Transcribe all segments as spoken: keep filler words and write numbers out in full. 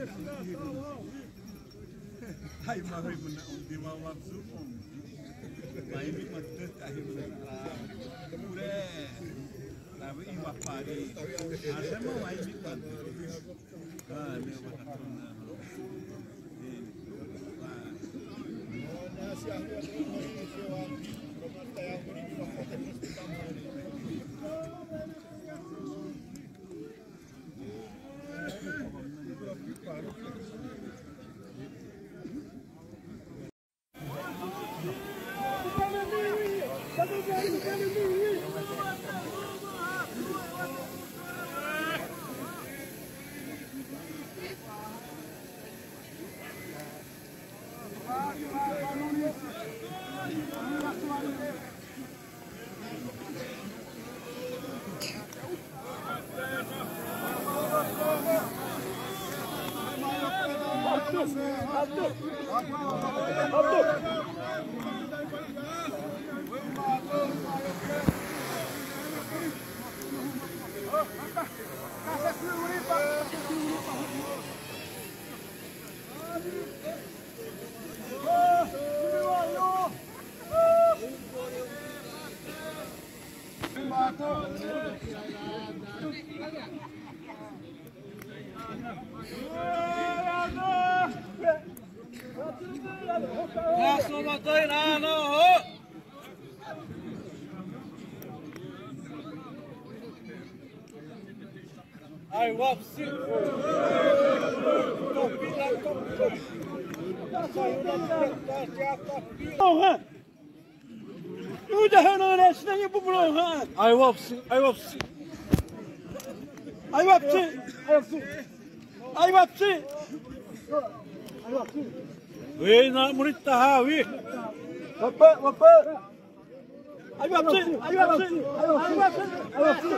Ai, ma hâimana õ di ma wapsu õ. Waibi ma te, ai ma. Ure. Tawi iwapari. Asa ma waibi ma te. Ah, ne wa katona. Ai, wapsi. Udah, hana, hana, sina ya bublo, ha. Ai, wapsi, ai, wapsi. Ai, wapsi, ai, wapsi. Ai, wapsi. Ai, wapsi. Wê, na, murita, ha, wê. Wapa, wapa. Ai, wapsi, ai, wapsi, ai, wapsi, ai, wapsi.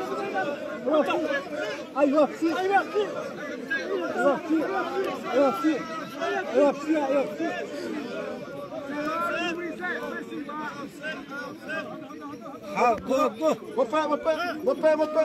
Ai, wapsi, ai, wapsi. Ai, wapsi, ai, wapsi. Ai, wapsi, ai, wapsi. Ha, go, go. Wapa, wapa, wapa, wapa.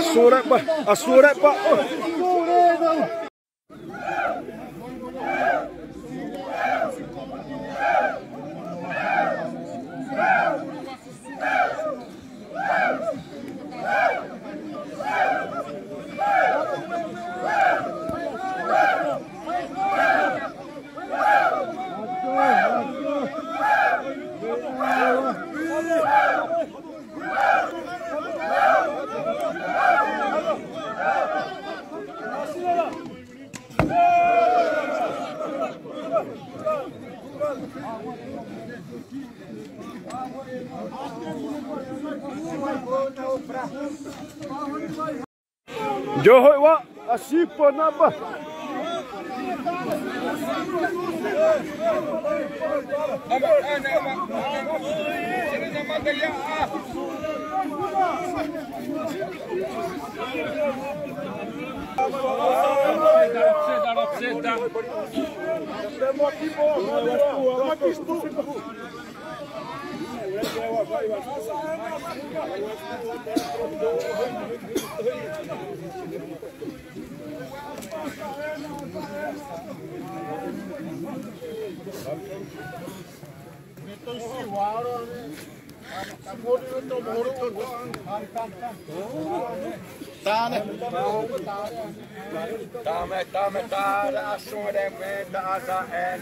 Asura ba, asura ba. Johoi wa, asipa naba. Tane. Tame, tame, tare, asore, me, da, asa, en.